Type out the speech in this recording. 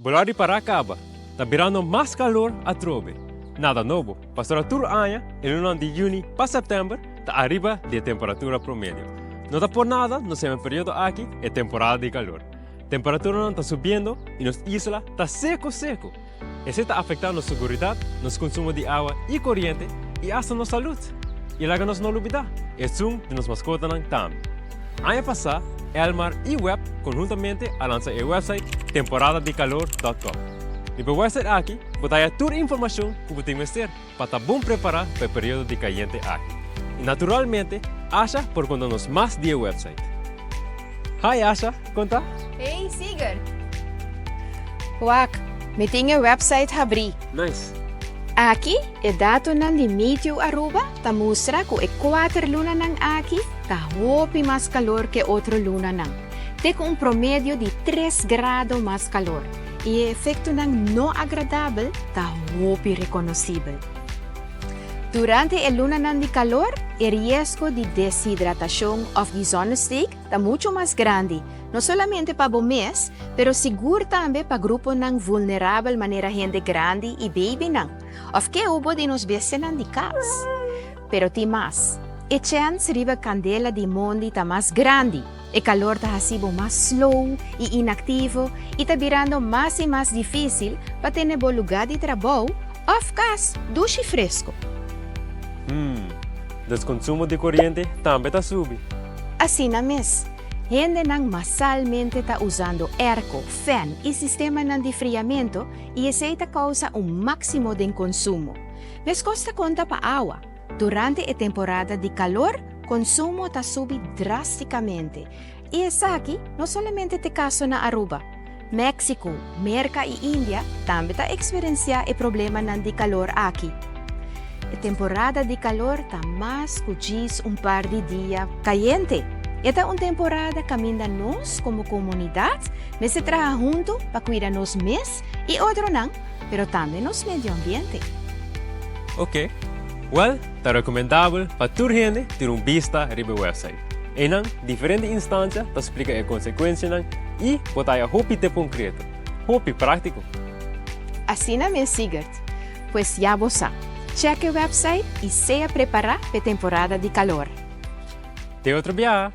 Bo lo a ripará kaba, ta birando mas kalor atrobe. Nada nobo, pasobra tur aña e lunanan di yüni pa sèptèmber ta ariba di e temperatura promedio. No ta por nada nos yama e periodo aki e temporada di kalor. Temperaturanan ta subiendo i nos isla ta seko seko. Esei ta afektá nos seguridat, nos konsumo di awa i koriente i asta nos salud. I laga nos no lubidá, esun di nos maskotanan tambe. Aña pasá, Elmar i web konhuntamente a lansa e website temporadadicalor dot com. Riba e website aki bo ta haya tur informashon ku bo tin mester pa ta bon prepará pa e periodo di kayente aki. I naturalmente Asha por konta nos mas di e website. Hi Asha, kon ta? Hey Sigurd! Wak, mi tin e website habrí. Nice! Aki e datonan di Meteo Aruba ta mustra ku e kuater lunanan aki ta hopi mas kalor ke otro lunanan, te ku un promedio di tres grado mas kalor, i e efektonan no agradabel ta hopi rekonosibel. Durante e lunanan di kalor, e riesgo di deshidratashon òf di zonnesteek ta muchu mas grandi, no solamente pa bo mes, pero sigur tambe pa gruponan vulnerabel manera hende grandi i babynan, òf ke hubo di nos bestianan di kas. Pero tin mas. E chèns riba kandela di mondi ta mas grandi, e kalor ta hasi bo mas slow i inaktivo i ta birando mas i mas difísil pa tene bo lugá di trabou òf kas dushi fresku. Hmm, dus konsumo di koriente tambe ta subi. Asina mes, hendenan masalmente ta usando airco, fèn i sistemanan di friamentu i esei ta kousa un máksimo den konsumo. Meskos ta konta pa awa. Durante e temporada di kalor, konsumo ta subi drástikamente. I esaki no solamente t'e kaso na Aruba. Mexico, Merka i India tambe ta eksperensiá e problemanan di kalor aki. E temporada di kalor ta mas ku djis un par di dia kayente. E ta un temporada kaminda nos komo komunidat mester traha huntu pa kuida nos mes i otronan pero tambe nos medio ambiente. Ok. Wel, ta recomendabel pa tur hende tira un bista riba e website. Einan, diferente instancia ta splica e consecuencianan y bo ta haya hopi tip concreto, hopi practico. Asina mes Sigurd. Pues ya bo sa. Check e website y sea prepara p'e temporada di calor. Te otro biaha!